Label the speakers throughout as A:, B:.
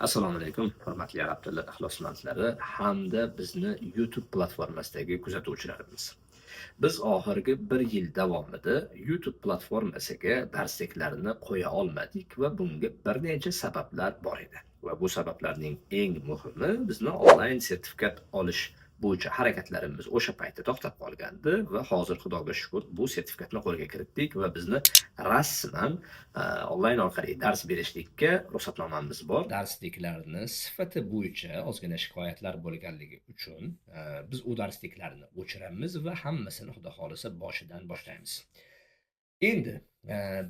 A: Assalomu alaykum, hurmatli arab tili ixlosmandlari hamda bizni YouTube platformasidagi kuzatuvchilarimiz. Biz oxirgi bir yil davomida YouTube platformasiga darsliklarni qo'ya olmadik va bunga bir necha sabablar bor edi. Va bu sabablarning eng muhimi bizni onlayn sertifikat olish bo'yicha harakatlarimiz o'sha paytda to'xtab qolgandi va hozir, Xudoga shukur, bu sertifikatni qo'lga kiritdik va bizni rasman onlayn orqali dars berishlikka ruxsatnomamiz bor. Darsliklarni sifati bo'yicha ozgina shikoyatlar bo'lganligi uchun biz u darsliklarni o'chiramiz va hammasini, Xudo xohlasa, boshidan boshlaymiz. Endi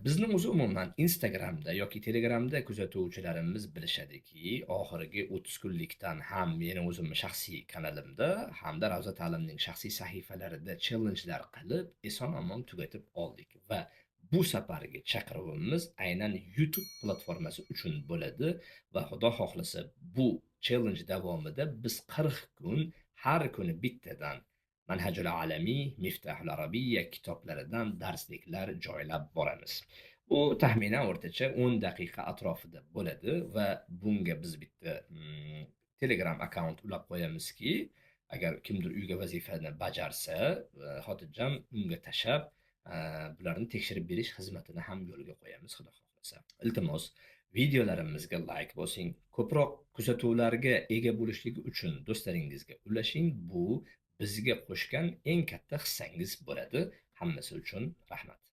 A: bizni o'zi umuman Instagramda yoki Telegramda kuzatuvchilarimiz bilishadiki, oxirgi 30 kunlikdan ham meni o'zimni shaxsiy kanalimda hamda Ravza ta'limning shaxsiy sahifalarida challengelar qilib, eson-omon tugatib oldik va bu safargi chaqiruvimiz aynan YouTube platformasi uchun bo'ladi va, Xudo xohlasa, bu challenge davomida biz 40 kun har kuni bittadan Manhajul Alamiy, Miftahul Arabiyya kitoblaridan darsliklar joylab boramiz. Bu taxminan o'rtacha 10 daqiqa atrofida bo'ladi va bunga biz bitta Telegram akkaunt ulab qo'yamizki, agar kimdir uyga vazifani bajarsa, xotirjam unga tashlab, bularni tekshirib berish xizmatini ham yo'lga qo'yamiz, Xudo xohlasa. Iltimos, videolarimizga layk bosing, ko'proq kuzatuvlarga ega bo'lishligi uchun do'stlaringizga ulashing. Bu bizga qo'shgan eng katta hissangiz bo'ladi. Hammasi uchun rahmat.